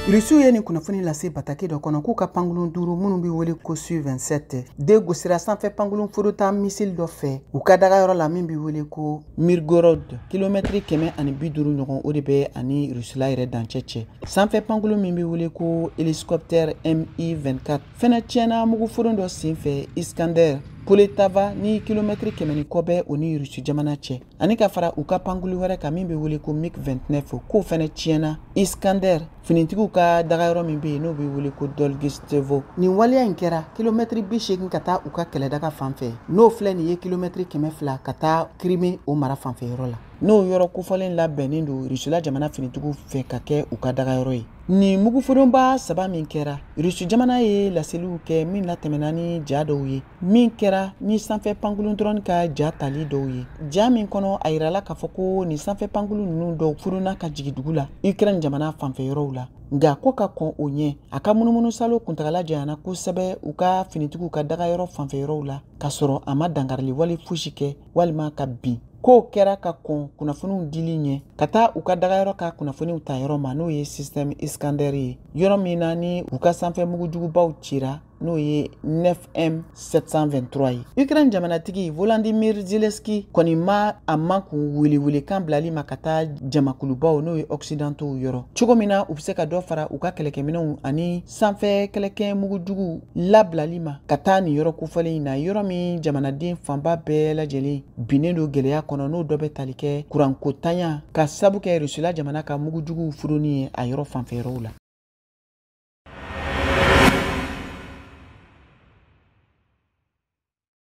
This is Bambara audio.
Rusiw ye nin kunnafoni lase bataki dɔ kɔnɔ k'u ka pankurun 5 minnu bɛ wele ko Su-27 de gosira sanfɛ pankurun forota misili dɔ fɛ u ka dagayɔrɔ la min bɛ wele ko Mirgorod, kilomɛtiri 150 ɲɔgɔn o de bɛ ani Rusila yɛrɛ dancɛ cɛ. Sanfɛ pankurun min bɛ wele ko hélicoptère Mi-24 fɛnɛ tiɲɛna muguforon dɔ senfɛ Iskander Poletava ni kilomɛtiri 100 ni kɔ bɛ o ni Rusi jamana cɛ, ani ka fara u ka pankulu wɛrɛ kan min bɛ wele ko MiG-29 k'o fɛnɛ tiɲɛna Iskander finitigiw ka dagayɔrɔ min bɛ yen n'o bɛ wele ko Dolgistevo. Nin waleya in kɛra kilomɛtiri 80 ka taa u ka kɛlɛdaga fan fɛ, n'o filɛ nin ye kilomɛtiri 200 ka taa Crimée o mara fanfɛ yɔrɔ la. N'o yɔrɔ kofɔlen labɛnnen don Rusila jamana finitigiw fɛ ka kɛ u ka dagayɔrɔ ye. Nin muguforonba 3 min kɛra, Rusi jamana ye laseliw kɛ min latɛmɛna ni ja dɔw ye, min kɛra ni sanfɛ pankurun dɔrɔn ka ja tali dɔw ye. Ja min kɔnɔ a yirala k'a fɔ ko nin sanfɛ pankurun ninnu dɔw furuna ka jigin dugu la Ukraine jamana fanfɛ yɔrɔw la. Nka ko ka kɔn o ɲɛ, a ka munumunu salo kuntagala janyana kosɛbɛ u ka finitigiw ka dagayɔrɔ fanfɛ yɔrɔw la, k'a sɔrɔ a ma dankarili wale fosi kɛ walima ka bin. Kow kɛra ka kɔn kunnafoniw dili ɲɛ ka taa u ka dagayɔrɔ ka kunnafoniw ta yɔrɔ ma, n'o ye système Iskander ye, yɔrɔ min na ni u ka sanfɛ mugujugubaw cira, n'o ye 9M 723 ye. Ukraine jamanatigi Volodymyr Zelensky kɔni ma a makun welewelekan bilali ma ka taa jamakulubaw n'o ye Occidentaux yɔrɔ, cogo min na u bɛ se ka dɔ fara u ka kɛlɛkɛminɛnw ani sanfɛ kɛlɛkɛ mugujuguw labilali ma ka taa nin yɔrɔ kofɔlen in na, yɔrɔ min jamanaden fanba bɛɛ lajɛlen binnen don gɛlɛya kɔnɔ, n'o dɔ bɛ tali kɛ kurankotanya ka sabu kɛ Rusila jamana ka mugujuguw furuni ye a yɔrɔ fanfɛ yɔrɔw la.